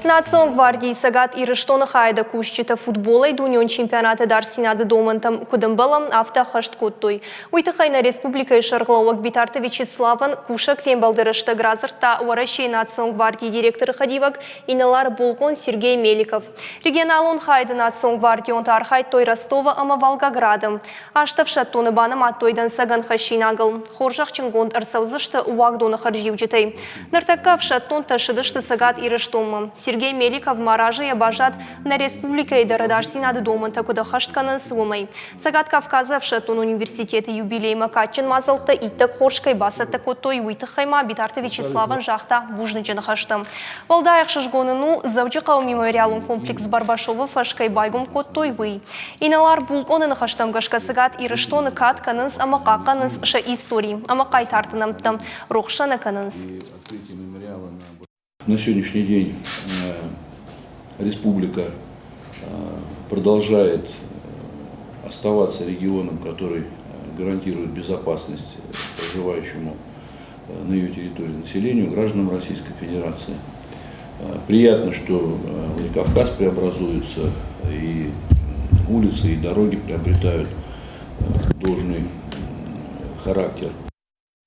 Национ гвардийы Цӕгат Ирыстоны хайады кусджытӕ футболӕй дунеон чемпионаты ӕдасдзинады домӕнтӕм куыд ӕмбӕлы, афтӕ ӕххӕст кодтой. Уый тыххӕй нӕ республикӕйы сӕргълӕууӕг Битарты Вячеславӕн кусӕг фембӕлды рӕстӕг радзырдта Уӕрӕсейы национ гвардийы директоры хӕдивӕг инӕлар-булкъон Сергей Меликов. Регионалон хайады национ гвардионтӕ архайдтой Ростовы ӕмӕ Волгограды. Аст ӕфсӕддоны банымадтой дӕнцӕгӕн хӕссинагыл. Хорзӕхджынгонд ӕрцӕудзысты уагдоны хӕрзиуджытӕй. Ныртӕккӕ ӕфсӕддонтӕ ссыдысты Цӕгат Ирыстонмӕ. Сергей Меликов ма разыйӕ баззад, нӕ республикӕйы дӕр ӕдасдзинады домӕнтӕ куыд ӕххӕст кӕнынц, уымӕй. Цӕгат Кавказы ӕфсӕддон университеты юбилеймӕ кадджын мадзӕлттӕ иттӕг хорз кӕй бацӕттӕ кодтой, уый тыххӕй ма Битарты Вячеславӕн загъта бузныджы ныхӕстӕ. Уӕлдай ӕхсызгон ын у, Дзӕуджыхъӕуы мемориалон комплекс Барбашовы фӕз кӕй байгом кодтой, уый. Инӕлар-булкъоны ныхӕстӕм гӕсгӕ Цӕгат Ирыстоны кад кӕнынц ӕмӕ хъахъхъӕнынц сӕ истори ӕмӕ хъайтарты нӕмттӕ, рухс сӕ нӕ кӕнынц. На сегодняшний день республика продолжает оставаться регионом, который гарантирует безопасность проживающему на ее территории населению, гражданам Российской Федерации. Приятно, что Владикавказ преобразуется, и улицы, и дороги приобретают должный характер.